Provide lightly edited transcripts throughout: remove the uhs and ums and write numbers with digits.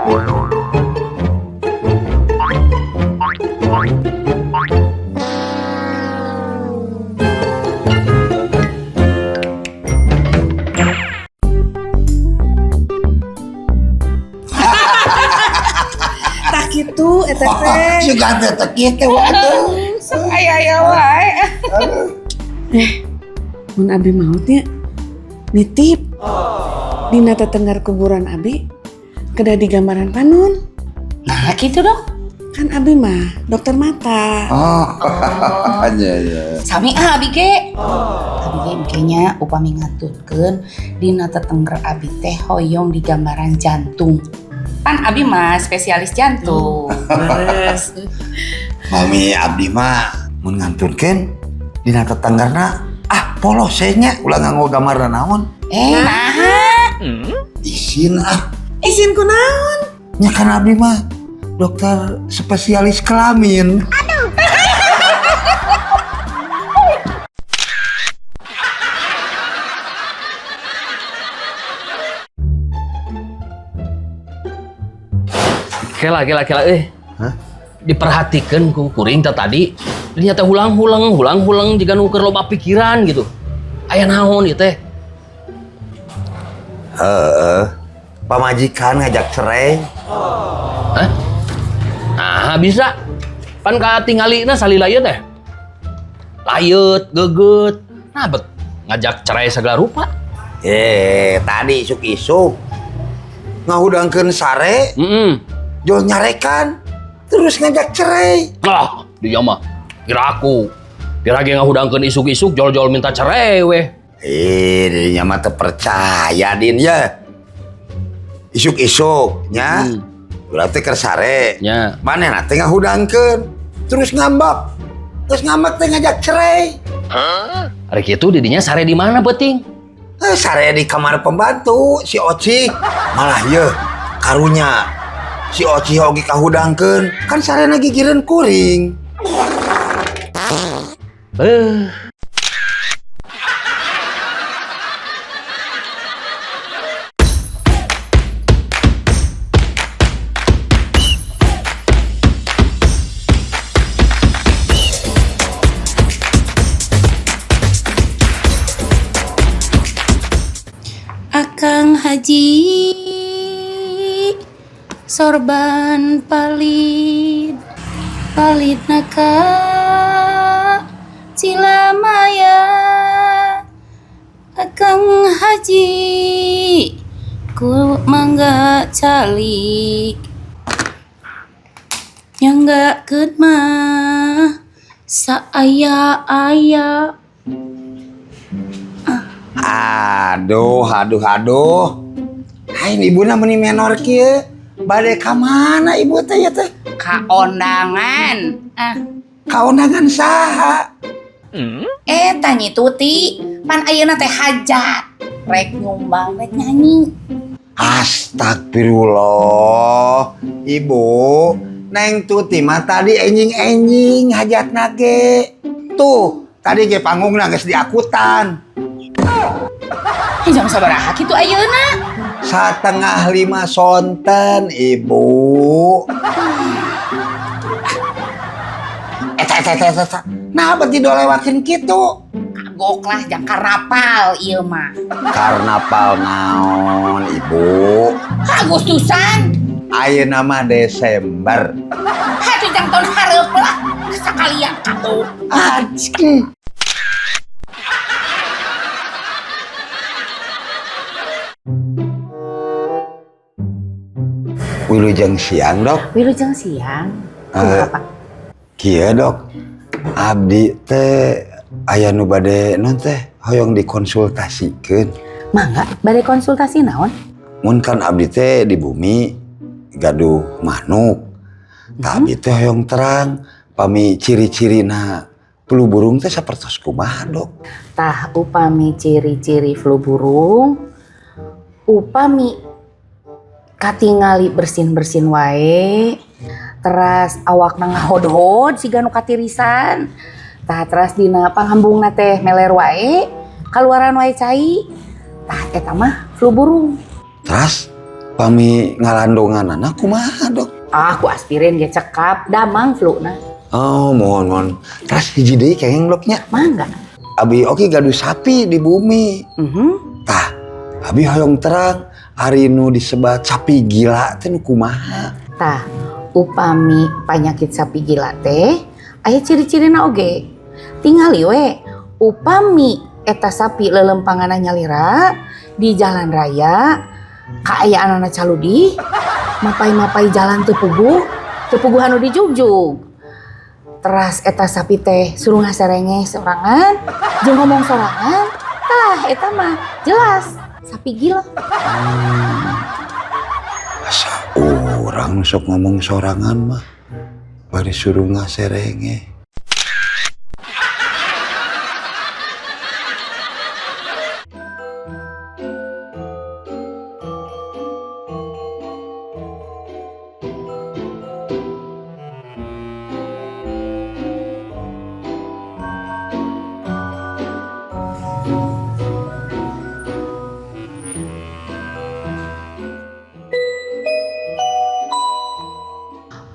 Tah kitu eta teh. Sugan teh teh kitu atuh. Sok aya-aya wae. Mun abi mautnya nitip dina tetenggar kuburan abi kedah digambaran panon. Nah, gitu dok. Kan abi mah dokter mata. Oh. Iya iya. Sami ah abi ge. Abi ge engke upami ngaturkeun dina tetengger abi teh hoyong digambaran jantung. Pan abi mah spesialis jantung. Beres. Mami abdi mah mun ngantunkeun dina tetanggarna ah polos nya ulah nganggo gambarna naon. Nah. Isin ah. Isin kunaon? Nya kan abdi mah dokter spesialis kelamin. Kela kela kela eh. Hah? Diperhatikan ku kuring teh tadi. Dia teh hulang-hulang, hulang-hulang jiga nu keur loba pikiran gitu. Aya naon ieu teh? Heeh. Pamajikan ngajak cerai. Hah? Nah, bisa. Pan katingalina salila ieu teh. Layeut, geget. Nah, bet ngajak cerai segala rupa. Tadi isuk-isuk ngahudangkeun sare, jol nyarekan, terus ngajak cerai. Ah, dia mah kira aku. Kira ge ngahudangkeun isuk-isuk jol-jol minta cerai weh. Dirinya mah teu percaya din ya. Isuk-isuk nya. Berarti keur sare. Nya. Manehna teh ngahudangkeun, terus ngambek. Terus ngambek teh ngajak cerai. Ari kitu didinya sare di mana peuting? Sare di kamar pembantu si Oci. Malah ye karunya si Oci oge kahudangkeun, kan sarena gigireun kuring. Beuh. Akang Haji sorban palid palid naka Cilamaya. Akang Haji ku mangga calik nyanggakeun mah saaya-aya. Aduh, aduh, aduh. Hai ibuna meni menor kieu. Bade ka mana ibu teh ya teh? Kaondangan. Ah, Kaondangan saha? Eta Nyi Tuti, pan ayeuna teh hajat. Rek nyumbang, rek nyanyi. Astagfirullah. Ibu, Neng Tuti mah tadi enjing-enjing hajatna ge. Tuh, tadi ge panggungna geus diakutan. Jam sabaraha kitu ayeuna? 4.30 sonten, Ibu. Eta eta eta eta. Nah, berarti dolewakeun kitu. Kagok lah jang karnapal ieu mah. Karnapal naon, Ibu? Agustusan. Ayeuna mah Desember. Hatuh jang tahun hareup lah. Sakalian kagok. Anjing. Wilujeng siang, Dok. Wilujeng siang. Kumaha, Pak? Kieu, Dok. Abdi teh aya nu bade non teh hoyong dikonsultasikeun. Mangga, bade konsultasi naon? Mun kan abdi teh di bumi gaduh manuk. Tah abdi teh hoyong terang pami ciri-cirina flu burung teh sapertos kumaha, Dok? Tah upami ciri-ciri flu burung, upami katingali bersin-bersin wae, teras awakna ngahodhod siga nu katirisan. Tah teras dina panghambungna teh meler wae, kaluaran wae cai. Tah eta mah flu burung. Teras Pami ngalandonganana kumaha, Dok? Ah, ku aspirin ge cekap, damang flu na. Oh, mohon mohon. Terus hiji deui kenging, Dok, nya. Mangga. Abi oke gaduh sapi di bumi. Tah, abi hoyong terang ari nu disebat sapi gila teh nu kumaha? Tah, upami panyakit sapi gila teh aya ciri-cirina oge. Tingali we, upami eta sapi lelempanganna nyalira di jalan raya, kaayaanana caludi, mapai-mapai jalan teu puguh, teu puguh anu dijugjug. Teras eta sapi teh suruh ngaserenge sorangan, jeung ngomong sorangan, tah eta mah jelas sapi gila. Asa urang sok ngomong sorangan mah. Bari suruh ngaserenge.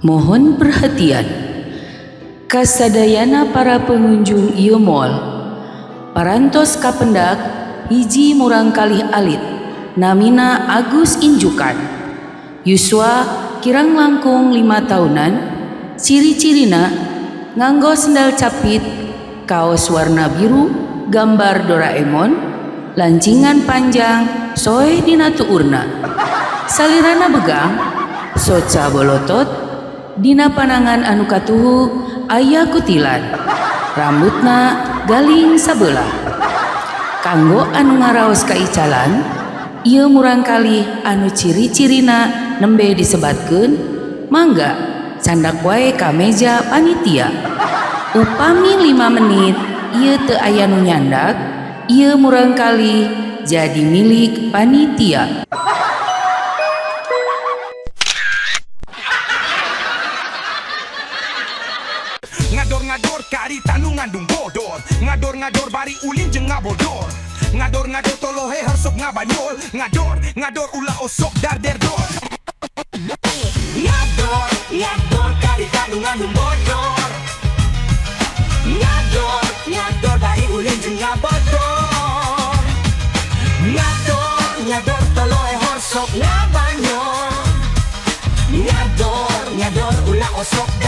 Mohon perhatian. Kasadayana para pengunjung ieu mall. Parantos kapendak hiji murangkalih alit namina Agus Injukan. Yuswa kirang langkung 5 tahunan, ciri-cirina nganggo sendal capit, kaos warna biru, gambar Doraemon, lancingan panjang, soe dina tuurna. Salirana begang, soca bolotot, dina panangan anu katuhu aya kutilan, rambutna galing sabelah. Kanggo anu ngaraos kaicalan, ieu murangkalih anu ciri-cirina nembe disebatkeun, mangga candak wae ka meja panitia. Upami 5 menit ieu teu aya nu nyandak, ieu murangkalih jadi milik panitia. Ngador-ngador karita nu ngandung bodor. Ngador-ngador bari ulin jeung ngabodor. Ngador-ngador tolohe sok ngabanyol. Ngador, ngador ulah osok darderdor. Ngador, ngador karita nu ngandung bodor. Ngador, ngador bari ulin jeung ngabodor. Ngador, ngador tolohe sok ngabanyol. Ngador, ngador ulah osok.